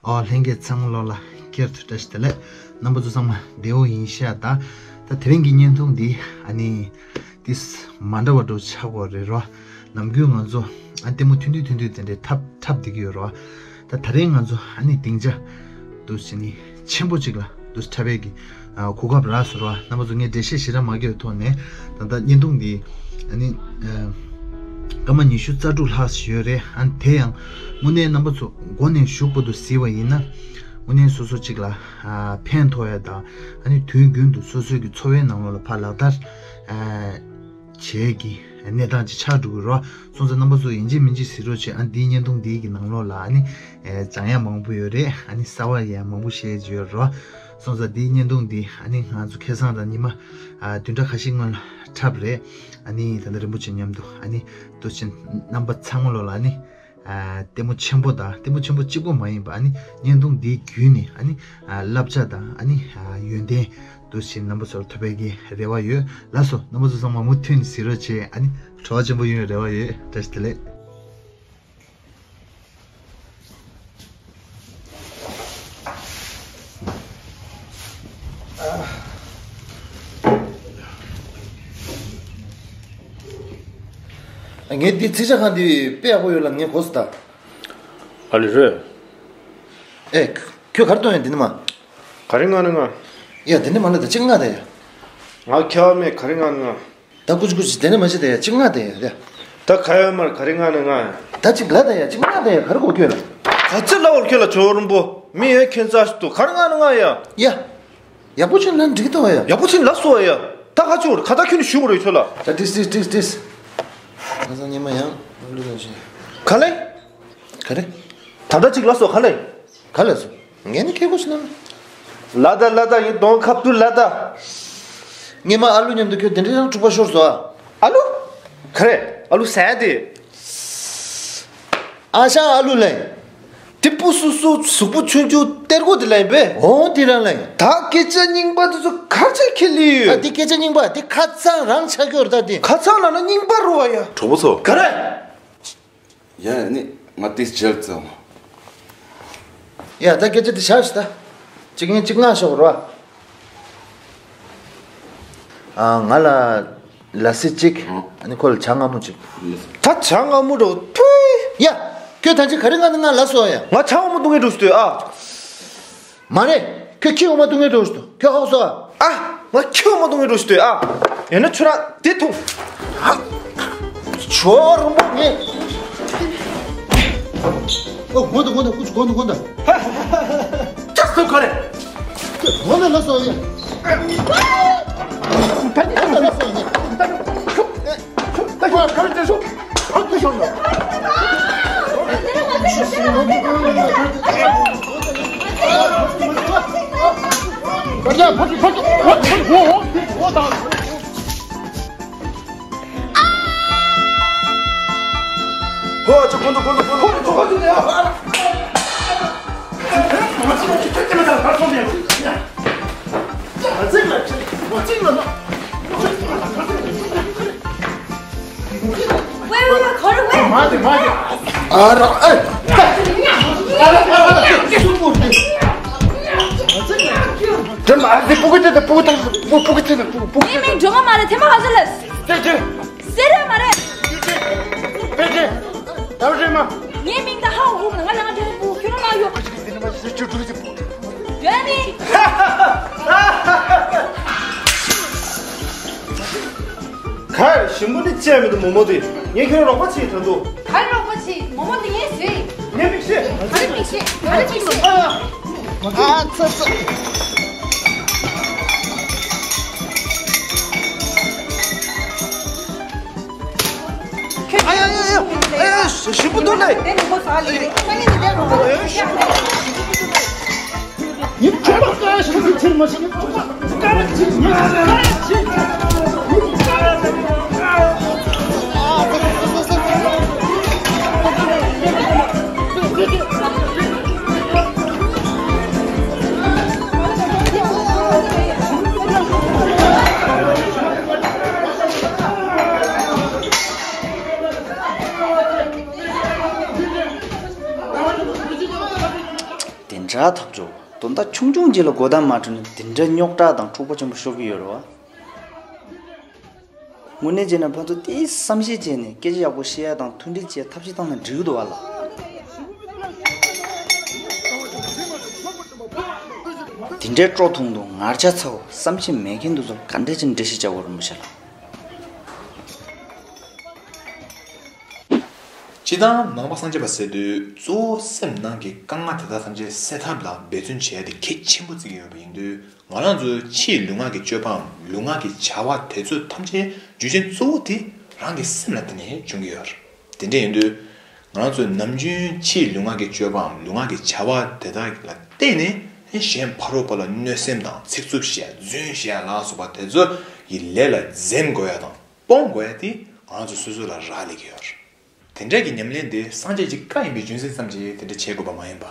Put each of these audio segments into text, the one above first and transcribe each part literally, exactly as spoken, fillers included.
ཨོ་ལྷན་རྒྱས་ཚང་མ་ལོ་ལ་བསྐྱར་དུ་བཀྲ་ཤིས་བདེ་ལེགས། རྣམ་པ་ཚོ་ཚང་མ་བདེ་པོ་ཡིན་ཤག་ད་ད་དེ་རིང་གི་བརྙན་ཐུང་འདི་ཨ་ནི་ཏིས་མ་འདྲ་བ་འདྲ་ཆགས་པ་རེད་རོ། ནམ་རྒྱུན་ང་ཚོ་ཨ་ལྟད་མོ་ཐུང་ཐུང་ཐུང་ཐུང་དེ་འདྲའི་འཁྲབ་འཁྲབ་བསྡད་ཀྱི་ཡོད་རོ། ད་ད་རིང་ང་ཚོ་ཨ་ནི་སྡིངས་ཆ་འདུག་ཟེར་ནི་ཆེན་པོ་གཅིག་ལ་འདུག་འཁྲབ་པའི་གི་ཨ་གོ་སྐབས་རག་སོང་རོ། རྣམ་པ་ཚོ་ངས་འགྲེལ་བཤད་ཞེ་དྲག་མ་བརྒྱབ་པའི་ཐོག་ནས་ད་ལྟ་བརྙན་ཐུང་འདི་ཨ་ནི་ཨ་སྐར་མ་ཉི་ཤུ་རྩ་དྲུག་ལྷག་ཞིག་ཡོད་རེད། ཨ་ནི་དེ་ཡང་དངོས་གནས་རྣམ་པ་ཚོ་མགོ་ནས་གཞུག་བར་དུ་གཟིགས་པ་ཡིན་ན་དངོས་གནས་སོ་སོ་གཅིག་ལ་ཨ་ཕན་ཐོགས་ཡ་དང་ཨ་ནི་དུས་རྒྱུན་དུ་སོ་སོའི་གི་འཚོ་བའི་ནང་ལོགས་ལ་ཕར་ལག་བསྟར་ཨ་བྱེད་ཀྱི་གནས་སྟངས་ཅིག་ཆགས་འགྲོ་གི་རོ། སོང་ཙང་རྣམ་པ་ཚོ་ཡིན་གཅིག་མིན་གཅིག་གཟིགས་རོགས་བྱེད། ཨ་འདིའི་བརྙན་ཐུང་འདིའི་གི་ནང་ལོགས་ལ་ཨ་ནི་ཨེ་སྦྱང་ཡ་མང་པོ་ཡོད་རེད། ཨ་ནི་གསར་པ་ཡང་མང་པོ་བཤད་ཀྱི་ཡོད་རོ། སོང་ཙང་འདིའི་བརྙན་ཐུང་འདི་ཨ་ནི་ང་ཚོ་ཁ་སང་དང་ཉི་མ་ཨ་བདུན་ཕྲག་ཁ་ཤས་སྔོན་ལ་འཁྲབ་རེད། ཨ་ནི་ད་ལྟ་རིན་པོ་ཆེ་མཉམ་དུ་ཨ་ནི་འདུག་ཕྱིན་རྣམ་པ་ཚང་མ་ལོ་ལ་ཨ་ནི། ལྟད་མོ་ཆེན་པོ་དང་ལྟད་མོ་ཆེན་པོ་གཅིག་པོ་མ་ཡིན་པ་ཨ་ནི་བརྙན་ཐུང་འདི་བརྒྱུད་ནས་ཨ་ནི་བསླབ་བྱ་དང་ཨ་ནི་ཡོན་ཏན་འདུག་ཕྱིན་རྣམ་པ་ཚོར་ཐོབ་པའི་གི་རེ་བ་ཡོད། ལགས་སོ། རྣམ་པ་ཚོ་ཚང་མ་མུ་མཐུད་ནས་གཟིགས་རོགས་བྱེད། ཨ་ནི་བྲོ་བ་ཆེན་པོ་ཡོང་བའི་རེ་བ་ཡོད། བཀྲ་ཤིས་བདེ་ལེགས། ངས་འདི་ཚིག་ཇ་ཁང་འདི་དཔེ་ཡག་པོ་ཡོད་ལ་ངས་གོ་སོང་ད། ཨ་ལེ་རེད། ཨེ། ཁྱོད་ག་རེ་གཏོང་ཡ་འདི་ནི་མ། ག་རེ་མངགས་ན་མངགས། ཡ་འདི་ནི་མ་ལ་ད་ཅིག་མངགས་ད་ཡ། ང་ཁྱད་པར་མེད། ག་རེ་མངགས་ན་མངགས། ད་ཀུ་ཅི་ཀུ་ཅི་དེ་ནས་མ་བྱེད་དེ་ཡ་ཅིག་མངགས་དེ་ཡ་རེད། ད་ག་ཡ་མར་ག་རེ་མངགས་ན་མངགས་ཡ། ད་ཅིག་ལ་ད་ཡ་ཅིག་མངགས་དེ་ཡ་ག་རེ་གོ་ཁྱོད་ལ། ག་ཚོད་ལབ་པ་ཁྱོད་ལ་ཇོ་བོ་རིན་པོ་མི་ཡོད་ཁྱོད་རྩ་ཞིག་ཏུ་ག་རེ་མངགས་ན་མངགས་ཡ། ཡ། ཡག་པོ་ཅིག་ལབ་འགྲིག་ཏོ་ཡ། ཡག་པོ་ཅིག་ལབ་སོང་ཡ། ད་ག་ཅིག་ག་ད་ཁྱོད་ནི་ཞུ་དགོས་རེད་ཁྱོད་ལ། ད་ཏིས་ཏིས་ཏིས་ཏིས། ཁ་སང་ཉི་མ་ཡང་ལུ་ལ་ཞིག་ག་ལེ། ག་རེ། ད་ལྟ་ཅིག་ལབ་སོང་ག་ལེ། ག་ལ་སོང་། ངས་ནི་ཁྱེད་ཀོ་ཤི་ན། ལ་ད་ལ་ད་ངའི་གདོང་ཁ་བཏུལ་ལ་ད། ངས་མ་ཨ་ལུ་མཉམ་དུ་ཁྱོད་དེ་འདྲའི་རང་འཁྲུག་པ་ཤོར་སོང་ཨ། ཨ་ལུ། ག་རེ། ཨ་ལུ་ཟེར་དེ། ཨ་ཞང་ཨ་ལུ་ལེ། དེ་སྤུ་སུ་སུ་གཟུགས་པོ་ཆུང་ཆུང་སྟེར་གོ་དེ་ལེ་བེ། འོང་དེ་རང་ལེ། ད་སྐད་ཆ་རྙིང་པ་དེ་ཚོ་ག་ཚད་ཁེ་ལི་ཡོད། ཨ་དེ་སྐད་ཆ་རྙིང་པ་དེ་ཁ་ཚང་རང་ཆགས་ཀྱི་ཡོད་ད་དེ། ཁ་ཚང་ལ་ན་རྙིང་པ་རུ་བ་ཡ། གྲོགས་པོ་ཚོ། ག་རེ། ཡ་ནི་ང་ཏིས་ཇལ་ཙང་། ཡ་ད་སྐད་ཆ་དེ་བཞག་ཤི་ད། གཅིག་ངན་གཅིག་ང་ཤོག་རོ། ཨ་ང་ལ་ལ་སི་གཅིག་ཨ་ནི་ཁོ་ལ་ཇ་མངར་མོ་གཅིག་ད་ཇ་མངར་མོ་འགྲོ་ཐུའི། ཡ། ཁྱོད་ད་ཅི་ག་རེ་ང་ནི་ང་ལ་སོ་ཡ། ང་ཇ་མངར་མོ་འཐུང་གི་འགྲོ་སྟོད་ཨ། མ་རེད། ཁྱོད་ཁྱི་འོ་མ་འཐུང་གི་འགྲོ་སྟོད་ཁྱོད་ཧོག་སོ་ཨ། ཨ། ང་ཁྱི་འོ་མ་འཐུང་གི་འགྲོ་སྟོད་ཨ། ཡང་ན་ཁྱོད་རང་དེ་འཐུང་། ཨ། ཇོ་རིན་པོ་ངས། ཨོ་དགོན་དུ་དགོན་དུ་ཀུ་ཅི་དགོན་དུ་དགོན་དུ། ཅག་སུ་ག་རེ། དགོན་དུ་ལ་སོ་ཡ། ད་ནི་དགོན་དུ་ལ་སོ་ཡ། ངའི་མིང་སྒྲོལ་མ་མ་རེད། ཐེ་མ་ག་ཚོད་ལབ། ཟེར་རེད་མ་རེད། ངའི་མིང་ད་ཧ་འུ་ཧུ་མ་ང་ལ་ང་དེ་རུ་བུ་ཁྱོད་རང་ཡོད། ཡོད་ནི། ག་རེ་ཞིམ་པོ་ནི་བཅད་མི་འདུག་མོ་མོ་དེ། ངས་ཁྱོད་རོགས་པ་བྱེད་ད་འདུག་ག་རེ་རོགས་པ་བྱེད། མོ་མོ་འདི་ངས་བཟོས། ངས་མིག་ཤེས། ག་རེ་མིག་ཤེས། ག་རེ་མིག་ཤེས། ཨ་ཙི་ཙི། ཁྱོད་ཨ་ཡ་ཡ་ཡ། ཨ་ཡ་ཞིམ་པོ་འདུག་ལེ། དེ་ནི་ཁོ་ཟ་ལེ། ཨ་ཡ་ཞིམ་པོ་འདུག་ལེ། ཏན་ དྲག་ཐག་ཆོད། དོན་དག་ཆུང་ཆུང་ཅིག་ལ་གོ་བརྡ་མ་འཕྲོད་ན་དེ་འདྲ་རྙོག་དྲ་དང་འཁྲུག་པ་ཆེན་པོ་ཤོར་གྱི་ཡོད་རེད་བ། དངོས་གནས་བྱས་ན་ཕན་ཚུན་དེའི་བསམ་ཤེས་བྱས་ནས་སྐད་ཆ་ཡག་པོ་བཤད་ཡ་དང་མཐུན་སྒྲིལ་བྱེད་ཐབས་ཤེས་བཏང་ན་འགྲིག་གི་འདུག་བ་ལ། དེ་འདྲའི་སྤྲོ་ཐུང་དང་ངར་ཆ་ཚ་བོ་བསམ་ཤེས་མེད་མཁན་དེ་ཚོར་ག་འདྲ་བྱས་ནས་འགྲེལ་བཤད་བྱ་དགོས་རེད་མི་ཤེས་ལ། སྤྱིར་བཏང་ནང་པ་སངས་རྒྱས་པ་ཟེར་དུས་གཙོ་བོ་སེམས་ནང་གི་དཀའ་ངལ་དེ་དག་ཐམས་ཅད་སེལ་ཐབས་ལ་འབད་བརྩོན་བྱས་ཏེ་གལ་ཆེན་པོ་བརྩི་གི་ཡོད་པ་ཡིན་དུས། ང་རང་ཚོའི་ཕྱིའི་ལུས་ངག་གི་སྤྱོད་པའམ་ལུས་ངག་གི་བྱ་བ་དེ་ཚོ་ཐམས་ཅད་རྒྱུ་རྐྱེན་གཙོ་བོ་དེ་རང་གི་སེམས་ལ་བརྟེན་ནས་བྱུང་གི་ཡོད། དེ་འདྲ་ཡིན་དུས། ང་རང་ཚོས་ནམ་རྒྱུན་ཕྱིའི་ལུས་ངག་གི་སྤྱོད་པའམ་ལུས་ངག་གི་བྱ་བ་དེ་དག་ལ་བརྟེན་ནས་གཞན་ཕ་རོལ་པོ་ལ་གནོད་སེམས་དང་ཚིག་རྩུབ་བཤད་རྫུན་བཤད་ལ་སོགས་པ་དེ་ཚོ་ཡི་ལས་ལ་འཛེམ་དགོས་ཡ་དང་སྤོང་དགོས་ཡ་དེ་ང་རང་ཚོ་སོ་སོ་ལ་རག་ལས་ཀྱི་ཡོད། དེ་འདྲ་གི་ཉམས་ལེན་དེ་སངས་རྒྱས་ཀྱི་བཀའ་ཡིན་པའི་རྒྱུ་མཚན་ཙམ་གྱིས་དེ་འདྲ་བྱེད་དགོས་པ་མ་ཡིན་པ།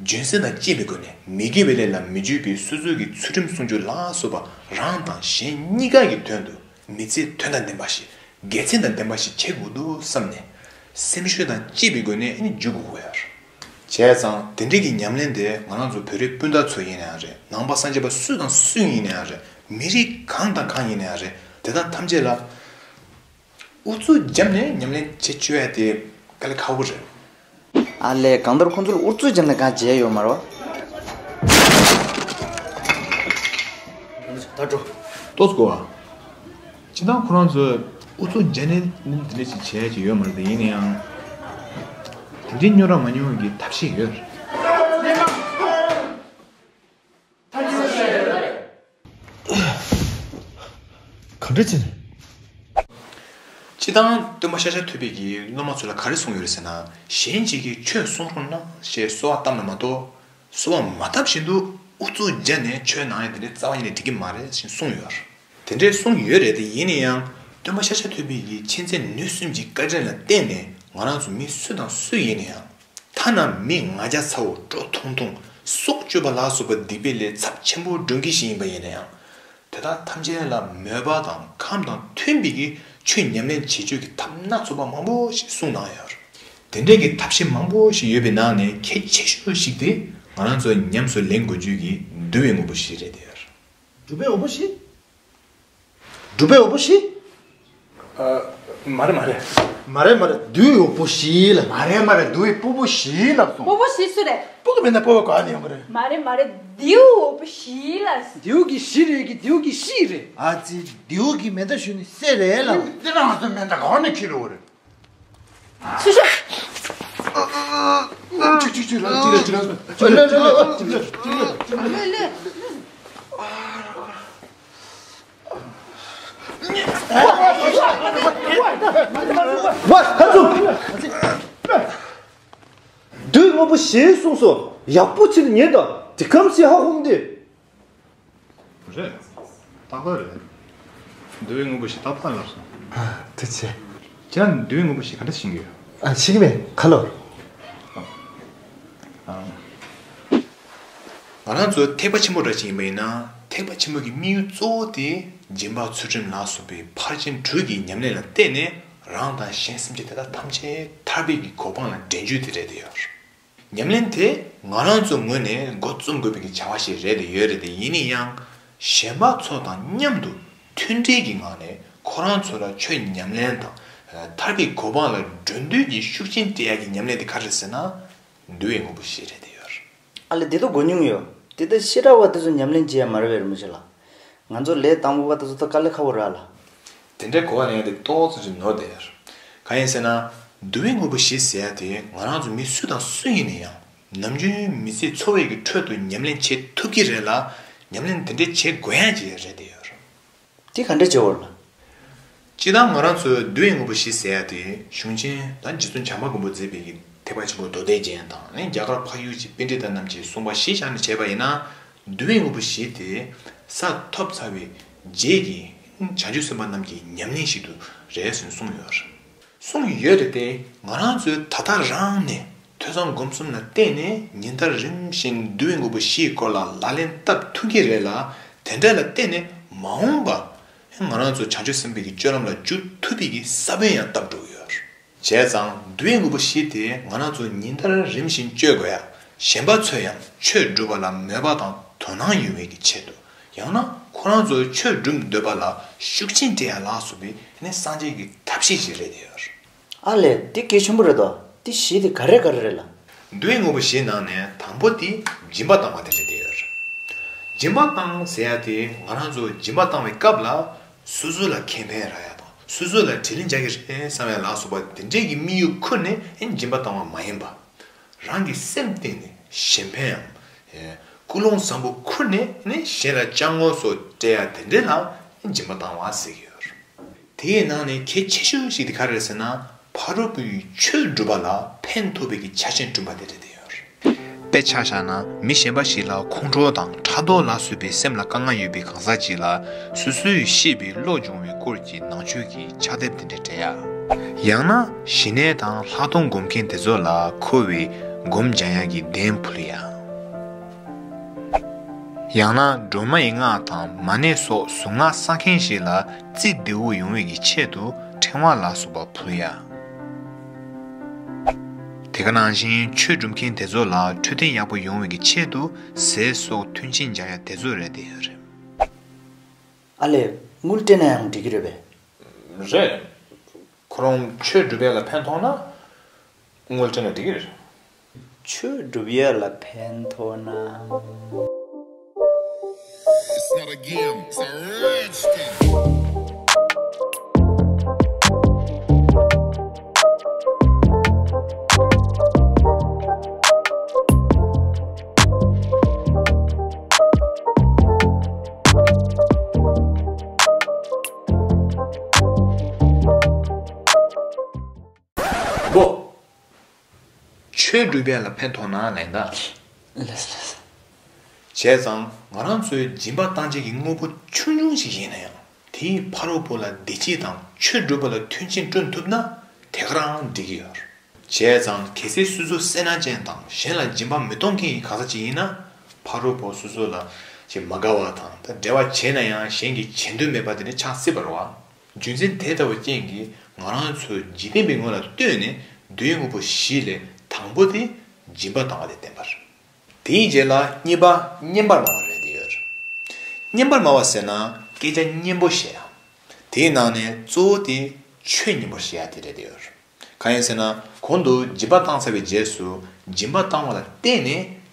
རྒྱུ་མཚན་དང་བཅས་པའི་སྒོ་ནས་མི་དགེ་བའི་ལས་ལ་མི་འཇུག་པའི་སོ་སོའི་གི་ཚུལ་ཁྲིམས་སྲུང་སྐྱོབ་ལ་སོགས་པ་རང་དང་གཞན་གཉིས་ཀ་གི་དོན་དུ་མི་ཚེ་དོན་དང་ལྡན་པ་ཞིག་དགེ་མཚན་དང་ལྡན་པ་ཞིག་བྱེད་དགོས་འདུག་བསམ་ནས་སེམས་ཤུགས་དང་བཅས་པའི་སྒོ་ནས་ཨ་ནི་འཇུག་དགོས་ཀྱི་ཡོད་རེད། བྱས་ཙང་དེ་འདྲ་གི་ཉམས་ལེན་དེ་ང་རང་ཚོ་བོད་རིགས་སྤུན་ཟླ་ཚོ་ཡིན་ནའང་རེད། ནང་པ་སངས་རྒྱས་པ་སུ་དང་སུ་ཡིན་ནའང་རེད། མི་རིགས་གང་དང་གང་ཡིན་ནའང་རེད། དེ་དག་ཐམས་ཅད་ལ། ཨུ་ཚུགས་བརྒྱབ་ནས་ཉམས་ལེན་བྱེད་བཅུག་ཡ་དེ་དཀའ་ལས་ཁག་པོ་རེད། ཨ་ལས། གང་ལྟར་ཁོང་ཚོ་ལ་ཨུ་ཚུགས་བརྒྱབ་ནས་གང་བྱས་ཡོད་མ་རེད་བ། ད་འགྲོ། ཏོག་ཙམ་གོ་བ། སྤྱིར་བཏང་ཁོ་རང་ཚོས་ཨུ་ཚུགས་བརྒྱབ་ནས་ནི་དེ་འདྲ་ཞིག་བྱས་ཀྱི་ཡོད་མ་རེད་དེ། ཡིན་ན་ཡང་། དེ་འདྲའི་རྙོག་དྲ་མ་ཉུང་བའི་གི་ཐབས་ཤེས་ཡོད་རེད། ག་འདྲ་བྱས་ནས། སྤྱིར་བཏང་སྟོན་པ་ཤཱཀྱ་ཐུབ་པས་ཀྱིས་སློབ་མ་ཚོ་ལ་ག་རེ་གསུངས་ཡོད་རེད་ཟེར་ན། གཞན་གཅིག་གིས་ཁྱོད་གསུང་རོགས་གནང་ཞེས་གསོལ་བ་བཏབ་ན་མ་གཏོགས། གསོལ་བ་མ་བཏབ་བཞིན་དུ་ཨུ་ཚུགས་བརྒྱབ་ནས་ཆོས་གནང་ཡ་དེ་འདྲའི་རྩ་བ་ཉིད་ནས་འགྲིག་གི་མ་རེད་ཅེས་གསུངས་ཡོད་རེད། དེ་འདྲའི་གསུངས་ཡོད་རེད་དེ། ཡིན་ན་ཡང་སྟོན་པ་ཤཱཀྱ་ཐུབ་པས་ཀྱིས་མཁྱེན་བརྩེ་ནུས་གསུམ་གྱི་བཀའ་དྲིན་ལ་བརྟེན་ནས་ང་རང་ཚོ་མི་སུ་དང་སུ་ཡིན་ན་ཡང་། ཐ་ན་མི་ང་རྒྱལ་ཚ་བོ་སྤྲོ་ཐུང་ཐུང་སྲོག་གཅོད་པ་ལ་སོགས་པ་སྡིག་པའི་ལས་ཚབས་ཆེན་པོ་སྒྲུབ་མཁན་ཞིག་ཡིན་པ་ཡིན་ན་ཡང་། དེ་དག་ཐམས་ཅད་ལ་མོས་པ་དང་ཁམས་དང་མཐུན་པའི་གི་ཆོས་ཉམས་ལེན་བྱེད་སྤྱོད་ཀྱི་ཐབས་སྣ་ཚོགས་པ་མང་པོ་ཞིག་གསུངས་གནང་ཡོད་རེད། དེ་འདྲའི་གི་ཐབས་ཤེས་མང་པོ་ཞིག་ཡོད་པའི་ནང་ནས་གལ་ཆེ་ཤོས་ཤིག་དེ་ང་རང་ཚོ་ཉམས་སུ་ལེན་དགོས་རྒྱུ་གི་འདུལ་བའི་དངོས་པོ་བཞི་རེད་དེ་ཡོད་རེད། འདུལ་བའི་དངོས་པོ་བཞི། སྒྲུབ་པའི་དངོས་པོ་བཞི། ཨ། མ་རེད་མ་རེད། མ་རེད་མ་རེད། འདུལ་བའི་དངོས་པོ་བཞི་ལ། མ་རེད་མ་རེད། འདུལ་བའི་སྤོ་བོ་བཞི་ལབ་སོང་། སྤོ་བོ་བཞི་སུ་རེད། སྤོ་གི་མེད་ན་སྤོ་བ་ག་ནས་ཡོང་གི་རེད། མ་རེད་མ་རེད། འདུལ་བའི་དངོས་པོ་བཞི་ལ། འདུལ་གི་བཞི་རེད་གི། འདུལ་གི་བཞི་རེད། ཨ་ཙི། འདུལ་གི་མེ་མདའ་ཞུས་ནས་བསད་རེད་ལབ། འདི་ན་ང་ཚོ་མེ་མདའ་ག་ནས་འཁྱེར་ཡོང་གི་རེད། སུ་ཤོག་ཅིག་ཅིག་ཅིག་ལ་ཅིག་ལ་ཅིག་ལ་ཅིག་ལ་ཅིག་ལ་ཅིག་ལ། ལེ་ལེ། ཝ། ཧ་ཙུ། འདུལ་དངོས་པོ་ཞེས་གསུངས་སོ། ཡག་པོ་ཅིག་ཉན་དང་། དེ་གམ་ཞིག་ཧ་ཧུམ་དེ། རེད། ཏག་ཏག་རེད། འདུལ་བའི་དངོས་པོ་ཞེས་ཏག་ཏག་ལབ་སོང་། ཨ། ཐུགས་རྗེ་ཆེ། ཁྱེད་རང་འདུལ་བའི་དངོས་པོ་ཞེས་ག་འདྲ་ཤེས་ཀྱི་ཡོད། ཨ། ཤེས་ཀྱི་མེད། ཁ་ལོ། ཨ། ང་རང་ཚོ་ཐེག་པ་ཆེན་པོ་འདྲ་ཞིག་ཡིན་པ་ཡིན་ན། ཐེག་པ་ཆེན་པོ་གི་དམིགས་ཡུལ་གཙོ་བོ་དེ་སྦྱིན་པ་ཚུལ་ཁྲིམས་ལ་སོགས་པའི་ཕར་ཕྱིན་དྲུག་གི་ཉམས་ལེན་ལ་བརྟེན་ནས་རང་དང་གཞན་སེམས་ཅན་དེ་དག་ཐམས་ཅད་ཐར་པའི་གི་གོ་འཕང་ལ་འདྲེན་རྒྱུ་དེ་རེད་དེ་ཡོད། ཉམས་ལེན་དེ་ང་རང་ཚོའི་ངོས་ནས་འགོ་རྩོམ་དགོས་པའི་གི་བྱ་བ་ཞིག་རེད་དེ་ཡོད་རེད་དེ། ཡིན་ན་ཡང་གཞན་པ་ཚོ་དང་མཉམ་དུ་མཐུན་སྒྲིལ་གྱི་ངང་ནས་ཁོ་རང་ཚོ་ལ་ཆོས་ཉམས་ལེན་དང་། ཐར་པའི་གོ་འཕང་ལ་འགྲོ་འདོད་ཀྱི་ཤུགས་རྐྱེན་སྤྲད་ཡག་གི་ཉམས་ལེན་དེ་ག་རེ་རེད་ཟེར་ན། འདུལ་བའི་དངོས་པོ་བཞི་རེད་དེ་ཡོད། ཨ་ལས། དེ་ད་གོ་མྱོང་ཡོད། དེ་ད་ཤེས་རབ་པ་དེ་ཚོ་ཉམས་ལེན་བྱེད་ཡ་མ་རེད་པས་རིན་པོ་ཆེ་ལགས། ང་ཚོ་ལས་དང་པོ་པ་དེ་ཚོ་ད་དཀའ་ལས་ཁག་པོ་རེད་ལགས། དེ་འདྲའི་གོ་བ་ལེན་ཡ་དེ་ཏོག་ཙམ་ཅིག་ནོར་བསྡད་ཡོད། གང་ཡིན་ཟེར་ན། འདུལ་བའི་དངོས་པོ་བཞི་ཟེར་ཡ་དེ་ང་རང་ཚོ་མི་སུ་དང་སུ་ཡིན་ན་ཡང་ནམ་རྒྱུན་མི་ཚེ་འཚོ་བའི་གི་ཁྲོད་དུ་ཉམས་ལེན་བྱེད་ཐུབ་ཀྱི་རེད་ལ། ཉམས་ལེན་དེ་འདྲ་བྱེད་དགོས་ཡ་ཅིག་རེད་དེ་ཡོད། དེ་ག་འདྲ་བྱེད་དགོས་རེད་ལགས། སྤྱིར་བཏང་ང་རང་ཚོའི་འདུལ་བའི་དངོས་པོ་བཞི་ཟེར་ཡ་དེ་གཞུང་ཆེན་ད་རྗེ་བཙུན་བྱམས་པ་མགོན་པོས་མཛད་པའི་གི་ཐེག་པ་ཆེན་པོ་མདོ་སྡེ་རྒྱན་དང་། ཨ་ནི་རྒྱ་གར་འཕགས་ཡུལ་གྱི་པཎྜི་ཏ་རྣམས་ཀྱིས་གསུངས་པ་གཞི་བཞག་ནས་བྱས་པ་ཡིན་ན། འདུལ་བའི་དངོས་པོ་བཞི་དེ་ས་ཐོབ་ཚར་བའི་རྗེས་ཀྱི་བྱང་ཆུབ་སེམས་དཔའ་རྣམས་ཀྱི་ཉམས་ལེན་ཞིག་ཏུ་རེད་ཟེར་ནས་གསུངས་ཡོད་རེད། གསུངས་ཡོད་རེད་དེ། ང་རང་ཚོས་ད་ལྟ་རང་ནས་ཐོས་བསམ་སྒོམ་གསུམ་ལ་བརྟེན་ནས་ཉིན་ལྟར་རིམ་བཞིན་འདུལ་བའི་དངོས་པོ་བཞིའི་སྐོར་ལ་ལག་ལེན་བསྟར་ཐུབ་ཀྱི་རེད་ལ། དེ་འདྲ་ལ་བརྟེན་ནས་མ་འོངས་པ་ང་རང་ཚོ་བྱང་ཆུབ་སེམས་དཔའི་གི་སྤྱོད་ལམ་ལ་འཇུག་ཐུབ་པའི་གི་ས་བོན་ཡང་བཏབ་འགྲོ་གི་ཡོད་རེད། བྱས་ཙང་འདུལ་བའི་དངོས་པོ་བཞི་དེ་ང་རང་ཚོ་ཉིན་ལྟར་རིམ་བཞིན་སྤྱོད་དགོས་ཡ། གཞན་པ་ཚོས་ཡང་ཆོས་སྒྲུབ་པ་ལ་མོས་པ་དང་དོ་སྣང་ཡོང་བའི་གི་ཆེད་དུ། ཡང་ན་ཁོ་རང་ཚོ་ཆོས་སྒྲུབ་འདོད་པ་ལ་ཤུགས་རྐྱེན་སྤྲད་ཡ་ལ་སོགས་པའི་ནི་སངས་རྒྱས་ཀྱི་ཐབས་ཤེས་ཤིག་རེད་དེ་ཡོད། ཨ་ལས། འདི་གལ་ཆེན་པོ་རེད་དོ། འདི་བཞི་དེ་ག་རེ་ག་རེ་རེད་ལ། འདུལ་བའི་དངོས་པོ་བཞིའི་ནང་ནས་དང་པོ་དེ་སྦྱིན་པ་བཏང་བ་དེ་རེད་དེ་ཡོད། སྦྱིན་པ་བཏང་ཟེར་ཡ་དེ་ང་རང་ཚོ་སྦྱིན་པ་བཏང་བའི་སྐབས་ལ་སོ་སོ་ལ་ཁེ་ཕན་རག་ཡ་དང་སོ་སོ་ལ་དྲིན་ལན་འཇལ་གྱི་རེད་བསམ་ཡ་ལ་སོགས་པ་དེ་འདྲས་ཀྱི་དམིགས་ཡུལ་ཁུར་ནས་སྦྱིན་པ་བཏང་བ་མ་ཡིན་པ། རང་གི་སེམས་གཏིང་ནས་གཞན་ཕན་ཡང་། ཀུན་སློང་བཟང་པོ་ཁུར་ནས་ནི་གཞན་ལ་སྐྱབས་མགོན་སོགས་སྤྲད་ཡ་དེ་འདྲས་ལ་སྦྱིན་པ་བཏང་བ་ཟེར་གྱི་ཡོད། དེའི་ནང་ནས་གལ་ཆེ་ཤོས་ཤིག་དེ་ག་རེ་རེད་ཟེར་ན། ཕ་རོལ་པོའི་ཆོས་སྒྲུབ་པ་ལ་ཕན་ཐོགས་པའི་གི་ཆ་རྐྱེན་བསྐྲུན་པ་དེ་རེད་དེ་ཡོད། དཔེ་ཆ་བཞག་ན་མི་གཞན་པ་ཞིག་ལ་ཁོང་ཁྲོ་དང་ཕྲག་དོག་ལ་སོགས་པའི་སེམས་ལ་དཀའ་ངལ་ཡོད་པའི་གང་ཟག་ཅིག་ལ་སོ་སོས་ཤེས་པའི་བློ་སྦྱོང་བའི་སྐོར་གྱི་ནང་ཆོས་ཀྱི་ཕྱག་དེབ་དེ་འདྲ་སྤྲད་ཡ། ཡང་ན་ཞི་གནས་དང་ལྷག་མཐོང་སྒོམ་མཁན་དེ་ཚོ་ལ་འཁོར་བའི་སྒོམ་སྦྱང་ཡག་གི་གདན་ཕུལ་ཡ། ཡང་ན་སྒྲོལ་མ་ཡི་སྔགས་དང་མ་ཎི་སོགས་གཟུངས་སྔགས་བསགས་མཁན་ཞིག་ལ་རྩིས་བདེ་བོ་ཡོང་བའི་གི་ཆེད་དུ་ཕྲེང་བ་ལ་སོགས་པ་ཕུལ་ཡ། དེ་ག་ནང་བཞིན་ཆོས་སྒྲུབ་མཁན་དེ་ཚོ་ལ་འཕྲོད་བསྟེན་ཡག་པོ་ཡོང་བའི་གི་ཆེད་དུ་ཟས་སོགས་མཐུན་རྐྱེན་སྦྱར་ཡ་དེ་ཚོ་རེད་དེ་རེད། ཨ་ལས། དངུལ་སྤྲད་ན་ཡང་འགྲིག་གི་རེད་པས། རེད། ཁོ་རང་ཆོས་སྒྲུབ་ཡ་ལ་ཕན་ཐོགས་ན་དངུལ་སྤྲད་ན་འགྲིག་གི་རེད། ཆོས་སྒྲུབ་ཡ་ལ་ཕན་ཐོགས་ན། It's not a game, it's a rich thing. ཆོས་སྒྲུབ་པ་ལ་ཕན་ཐོགས་ན་ལན་ད། ལགས་སོ་ལགས་སོ། བྱས་ཙང་ང་རང་ཚོའི་སྦྱིན་པ་བཏང་བྱེད་ཀྱི་དངོས་པོ་ཆུང་ཆུང་ཞིག་ཡིན་ན་ཡང་དེས་ཕ་རོལ་པོ་ལ་བདེ་སྐྱིད་དང་ཆོས་སྒྲུབ་པ་ལ་མཐུན་རྐྱེན་བསྐྲུན་ཐུབ་ན་དེ་ག་རང་འགྲིག་གི་ཡོད། བྱས་ཙང་གལ་སྲིད་སོ་སོ་སེར་སྣ་ཅན་དང་གཞན་ལ་སྦྱིན་པ་མི་གཏོང་མཁན་གྱི་གང་ཟག་ཅིག་ཡིན་ན་ཕ་རོལ་པོ་སོ་སོ་ལ་ཅིག་མ་དགའ་བ་དང་ད་འབྲེལ་བ་བྱས་ན་ཡང་གཞན་གྱི་བྱེད་འདོད་མེད་པ་དེ་འདྲ་ཆགས་སྲིད་པ་རེད་བ། རྒྱུ་མཚན་དེ་ལྟ་བུ་རྐྱེན་གྱིས་ང་རང་ཚོས་འཇིག་རྟེན་པའི་ངོ་ལ་ལྟོས་ནས་འདོད་ཡོན་དངོས་པོ་བཞི་ལས་དང་པོ་དེ་སྦྱིན་པ་བཏང་བ་དེ་བསྟན་པ་རེད། དེའི་རྗེས་ལ་གཉིས་པ་སྙན་པར་སྨྲ་བ་རེད་དེ་ཡོད། སྙན་པར་སྨྲ་བ་ཟེར་ན་སྐད་ཆ་སྙན་པོ་བཤད་ཡ། དེའི་ནང་ནས་གཙོ་བོ་དེ་ཆོས་སྙན་པོ་བཤད་ཡ་དེ་རེད་དེ་ཡོད། གང་ཡིན་ཟེར་ན་གོང་དུ་སྦྱིན་པ་བཏང་ཚར་བའི་རྗེས་སུ་སྦྱིན་པ་བཏང་བ་ལ་བརྟེན་ནས་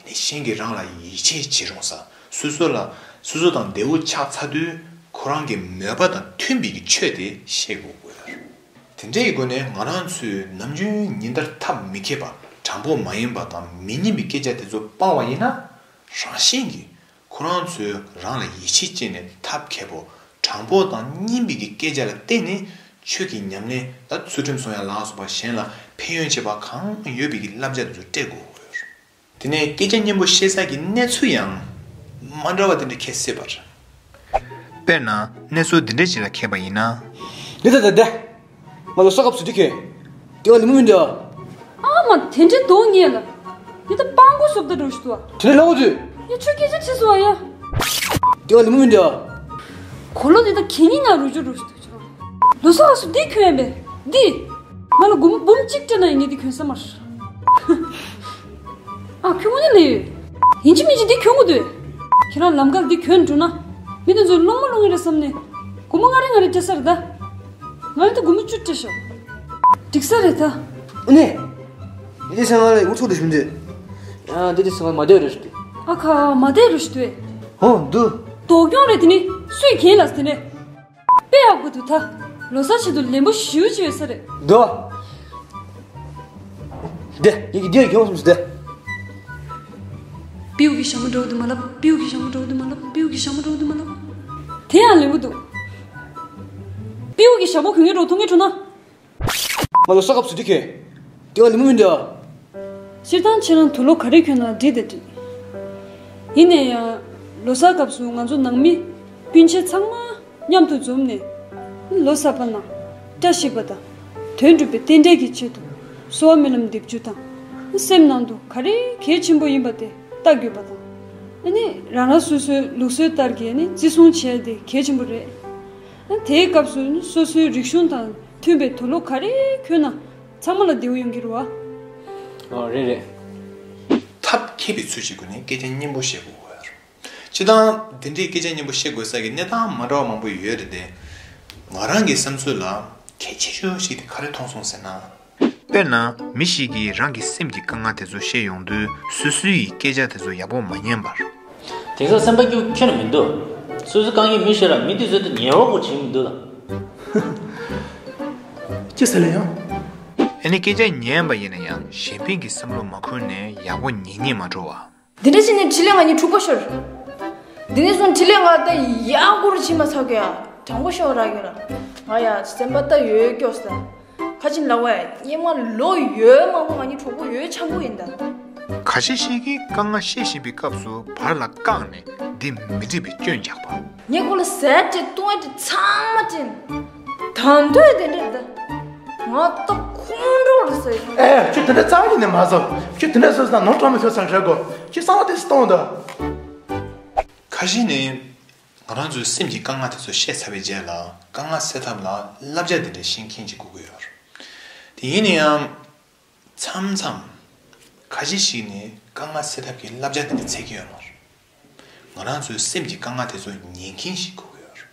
ནི་གཞན་གྱིས་རང་ལ་ཡིད་ཆེས་བྱེད་རུང་ས་སོ་སོ་ལ་སོ་སོ་དང་བདེ་བོ་ཆགས་ཚར་དུས་ཁོ་རང་གི་མོས་པ་དང་མཐུན་པའི་གི་ཆོས་དེ་བཤད་དགོས་ཀྱི་ཡོད། དེ་འདྲའི་སྒོ་ནས་ང་རང་ཚོས་ནམ་རྒྱུན་ཉིན་ལྟར་ཐབས་མི་མཁས་པ་དྲང་པོ་མ་ཡིན་པ་དང་མི་སྙན་པའི་སྐད་ཆ་དེ་ཚོ་སྤང་བ་ཡིན་ན་རང་བཞིན་གྱིས་ཁོ་རང་ཚོས་རང་ལ་ཡིད་ཆེས་བསྐྱེད་ནས་ཐབས་མཁས་པོ་དྲང་པོ་དང་སྙན་པའི་གི་སྐད་ཆ་ལ་བརྟེན་ནས་ཆོས་ཀྱི་ཉམས་ལེན་ལ་ཚུལ་ཁྲིམས་སྲུང་ཡ་ལ་སོགས་པ་གཞན་ལ་ཕན་ཡོན་བྱེད་པ་གང་ཡོད་པའི་གི་བསླབ་བྱ་དེ་ཚོ་སྤྲད་དགོས་ཀྱི་ཡོད། དེ་ནས་སྐད་ཆ་སྙན་པོ་བཤད་ས་ཀྱི་གནས་ཚུལ་ཡང་མ་འདྲ་བ་དེ་འདྲ་འཁེལ་སྲིད་པ་རེད། དཔེར་ན་གནས་ཚུལ་འདི་འདྲ་ཞིག་ལ་འཁེལ་པ་ཡིན་ན། འདི་ལྟ་ད་བསྡད། ང་ལོ་གསར་སྐབས་སུ་འདི་ཁེལ། དེ་བ་ལི་མོ་མི་འདྲ། ཨ་མ་དེ་འདྲའི་གདོང་ངེས་ལ། འདི་ད་སྤང་གོ་སོབ་ད་འགྲོ་ཞིག་ཏུ་བ། དེ་ནས་ལ་འོ་དུས། ཡ་ཆུ་སྐད་ཆ་ཆེ་སོ་བ་ཡ། དེ་བ་ལི་མོ་མི་འདྲ། གོ་ལོ་འདི་ད་གད་སྙིགས་ནང་རུ་ཅོ་འགྲོ་ཞིག་ཏུ་ཆོ། ལོ་གསར་སྐབས་སུ་འདི་ཁྱོད་ཡིན་པས། འདི། ང་ལ་སྒོར་མོ་འབུམ་གཅིག་སྤྲད་ན་ཡང་ངས་འདི་གྱོན་ས་མ་རེད། ཨ་ཁྱོད་དངོས་གནས་ལས་ཡོད། ཡིན་གཅིག་མིན་གཅིག་འདི་གྱོན་དགོས་འདུག་ཁྱེད་རང་ལམ་ཁར་འདི་གྱོན་འགྲོ་ན། མི་དེ་ཚོས་སློང་མོ་སློང་གི་རེད་བསམ་ནས། སྒོར་མོ་ལྔ་རེ་ལྔ་རེ་སྤྲད་ས་རེད་ད། ང་ལ་འདི་སྒོར་མོ་བཅུ་སྤྲད་ཤོག་འགྲིག་ས་རེད་ད། ཨ་ནེ། འདི་ཚང་ང་ལ་ཡོང་ཆོག་འདི་ཞུ་འདི། ཡང་འདི་འདི་ཚང་ང་མ་བསྡད་རེད་ཞུ་འདི། ཨ་ཁ་མ་བསྡད་རེད་ཞུ་འདི། ཧོ་འདུག་དོ་སྐྱོང་རེད་དེ་ནི་སུས་གྱེན་ལ་དེ་ནས། དཔེ་ཡག་པོ་འདུག་ད། ལོ་གསར་ཆེད་དུ་ལེན་པོ་ཞེ་པོ་ཅིག་ཡོད་ས་རེད། འདུག་བ། བདེ། ཡིན་གྱི་བདེ་ཡོང་སོང་ཟེར་བདེ། པིའུ་གི་ཞྭ་མོ་འདྲ་བོ་འདུག་མ་ལབ། པིའུ་གི་ཞྭ་མོ་འདྲ་བོ་འདུག་མ་ལབ། པིའུ་གི་ཞྭ་མོ་འདྲ་བོ་འདུག་མ་ལབ། དེ་ཡང་ལེན་པོ་འདུག་པིའུ་གི་ཞྭ་མོ་གོན་ངེས་འགྲོ་ཐུག་ངེས་འགྲོ་ན། ང་ལོ་གསར་སྐབས་སུ་འདི་ཁེ། དེ་བ་ལི་མོ་མི་འདྲ། སྤྱིར་བཏང་ཁྱེད་རང་དུག་ལོག་ག་རེ་གྱོན་ན་འགྲིག་དང་འགྲིག་ཡིན་ནའི་ཡང་། ལོ་གསར་སྐབས་སུ་ང་ཚོ་ནང་མི་སྤུན་མཆེད་ཚང་མ་མཉམ་དུ་འཛོམས་ནས། ལོ་གསར་པ་ན་བཀྲ་ཤིས་པ་དང་། དོན་འགྲུབ་པའི་རྟེན་འབྲེལ་གྱི་ཆེད་དུ་གསོལ་བ་སྨོན་ལམ་འདེབས་རྒྱུ་དང་། སེམས་ནང་དུ་ག་རེ་གལ་ཆེན་པོ་ཡིན་པ་དེ་བལྟ་དགོས་པ་དང་། ཨ་ནི་རང་རང་སོ་སོའི་ལུགས་སྲོལ་ལྟར་གྱི་ཨ་ནི་བརྩི་སྲུང་བྱས་དེ་གལ་ཆེན་པོ་རེད། ཨ་དེའི་སྐབས་སུ་ཨ་ནི་སོ་སོའི་རིག་གཞུང་དང་མཐུན་པའི་དུག་ལོག་ག་རེ་གྱོན་ན། ཚང་མ་ལ་བདེ་བོ་ཡོང་གི་རེད་བ། ཨོ་རེད་རེད། ད་ ཐབས་མཁས་པའི་ཚུལ་གྱི་སྒོ་ནས་སྐད་ཆ་སྙན་པོ་བཤད་དགོས་ཀྱི་ཡོད་རེད། སྤྱིར་བཏང་འདི་འདྲའི་སྐད་ཆ་སྙན་པོ་བཤད་དགོས་ས་ཀྱི་གནས་སྟངས་མ་འདྲ་བ་མང་པོ་ཡོད་རེད་དེ། ང་རང་གི་བསམ་ཚུལ་ལ་གལ་ཆེ་ཤོས་ཤིག་དེ་ག་རེ་མཐོང་སོང་ཟེར་ན། དཔེར་ན། མི་ཞིག་གིས་རང་གི་སེམས་ཀྱི་དཀའ་ངལ་དེ་ཚོ་བཤད་ཡོང་དུས་སོ་སོའི་སྐད་ཆ་དེ་ཚོ་ཡག་པོ་མ་ཉན་པར། དེང་སང་སེམས་པ་སྐྱིད་པོ་ཁྱོན་ནས་མི་འདུག་སོ་སོའི་དཀའ་ངལ་མི་ཤེས་ར་མི་དེ་ཚོ་དེ་ཉན་རོགས་པོ་བྱེད་མི་འདུག་ལ། ཅི་ཟེར་ལ་ཡང་། ཨ་ནི་སྐད་ཆ་ཉན་པ་ཡིན་ན་ཡང་གཞན་ཕན་གྱི་བསམ་བློ་མ་འཁོར་ནས་ཡག་པོ་ཉན་སྙིང་མ་བྲོ་བ། འདི་འདྲ་བྱས་ནས་འཕྲིན་ལས་ང་གཉིས་འཁྲུག་པ་ཤོར། འདི་ནས་བཟུང་འཕྲིན་ལས་ང་ད་ཡག་པོ་རུ་ཕྱིན་མ་ཚར་གི་ཡ། དྲང་པོ་ཤོད་ར་གི་ལ། ང་ཡ་སེམས་པ་ད་ཡོད་སྐྱོ་ས། ཁ་ཆེན་ལ་བས་སྙེ་མ་ལོ་ཡོད་མང་པོ་ང་གཉིས་གྲོགས་པོ་ཡོད་ཆང་པོ་ཡིན་ད། ཁ་ཤས་ཤིག་གིས་དཀའ་ངལ་བཤད་བཞིན་པའི་སྐབས་སུ་བར་ལ་བཀག་ནས་འདི་མི་འགྲིག་པའི་སྐྱོན་རྒྱག་པ། ངས་ཁོ་ལ་ཟས་སྤྲད་བཏུང་བ་སྤྲད་ཚང་མ་སྤྲད། ད་འདོད་དེ་འདྲ་ད། ང་ད་ཁོང་ཁྲོ་རེད་ཟེར། ཨེ་ཁྱོད་དེ་འདྲ་རྩ་བ་ཉིད་ནས་མ་བཟོ། ཁྱོད་དེ་འདྲ་བཟོས་ན་ནོར་གྲངས་མི་ཁྱོད་ཚང་རེད་གོ། ཁྱོད་གསང་བ་དེ་སུ་གཏོང་ད། ཁ་ཤས་ནི། ང་རང་ཚོའི་སེམས་ཀྱི་དཀའ་ངལ་དེ་ཚོ་བཤད་ཚར་བའི་རྗེས་ལ་དཀའ་ངལ་སེལ་ཐབས་ལ་བསླབ་བྱ་འདི་འདྲ་ཤེས་མཁན་ཅིག་དགོས་ཀྱི་ཡོད་རེད། དེ་ཡིན་ན་ཡང་། མཚམས་མཚམས། ཁ་ཤས་ཤིག་ནི་དཀའ་ངལ་སེལ་ཐབས་ཀྱི་བསླབ་བྱ་འདི་འདྲ་འཚོལ་གྱི་ཡོད་མ་རེད། ང་རང་ཚོའི་སེམས་ཀྱི་དཀའ་ངལ་དེ་ཚོ་ཉན་མཁན་ཞིག་དགོས་ཀྱི་ཡོད་རེད།